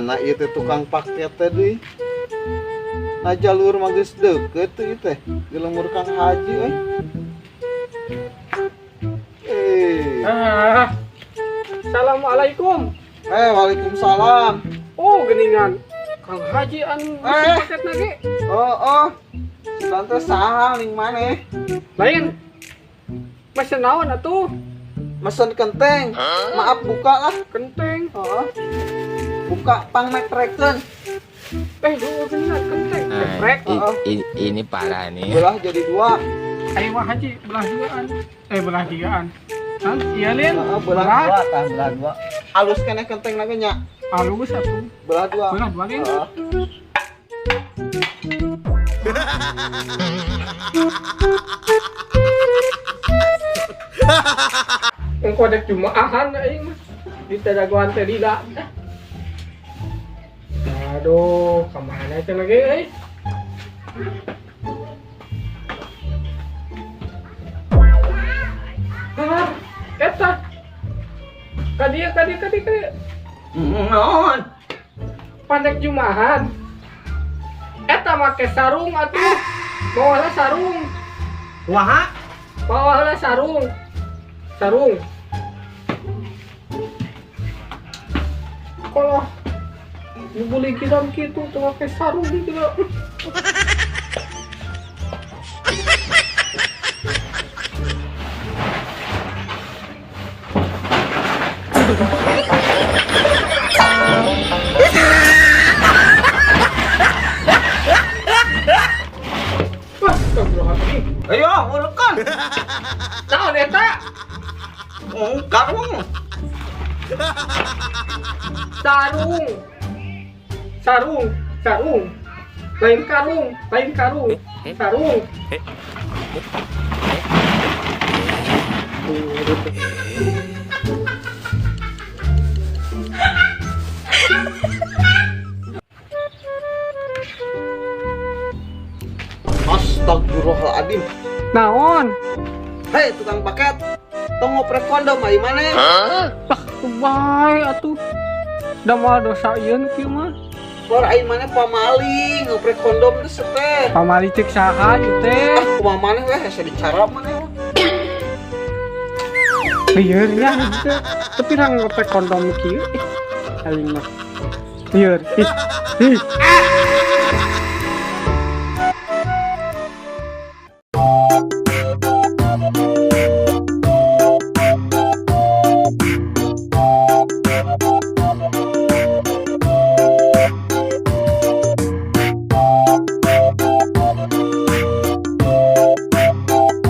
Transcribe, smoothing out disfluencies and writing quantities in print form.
Mana ieu teh tukang paket teh deui? Na jalur mah geus deukeut tuh ieu teh. Di lembur Kang Haji euy. Ah. Assalamualaikum. Waalaikumsalam. Oh, geningan. Kang Haji anu paket lagi. Oh, oh. Tante saha ning maneh? Lain. Mesen naon atuh? Mesen kenteng. Maaf buka lah. Kenteng. Heeh. Buka pang meprekeun. Lu geningan kenteng. Meprek. Ini parah nih. Belah jadi dua. Ayo mah Haji, belah duaan. Belah tigaan. Hah? Iya, Lin. Heeh, belah dua tah, belah dua. Alus keneh kenteng lagi nya. Alus atuh. Belah dua. Belah dua, Lin. Engko dek jumaahan aing mah. Di tadagoan teh lila. Aduh, kemana itu lagi euy? Ah, eta. Ka dieu, ka dieu, ka dieu, ka dieu. Naon? Pandek jumaahan. Eta make sarung atuh. Bawalah sarung. Kumaha? Bawalah sarung. Sarung. Kalau boleh kiram gitu tuh pakai sarung juga. Wah, astagfirullahaladzim. Ayo, urukan. Naon eta? Karung. Sarung. Sarung, sarung. Lain karung, lain karung. Sarung. Astagfirullahaladzim. Naon? Hei, tukang paket. Tong ngoprek kondom ai maneh? Bah, bae atuh. Da moal dosa ieu nu kieu mah. Por ai maneh pamali ngoprek kondom teh teh. Pamali cek saha ieu teh? Ah, kumaha maneh weh hese dicara maneh. Lieur nya teh. Tapi rang ngoprek kondom kieu. Aing mah. Lieur. Ih. Ih.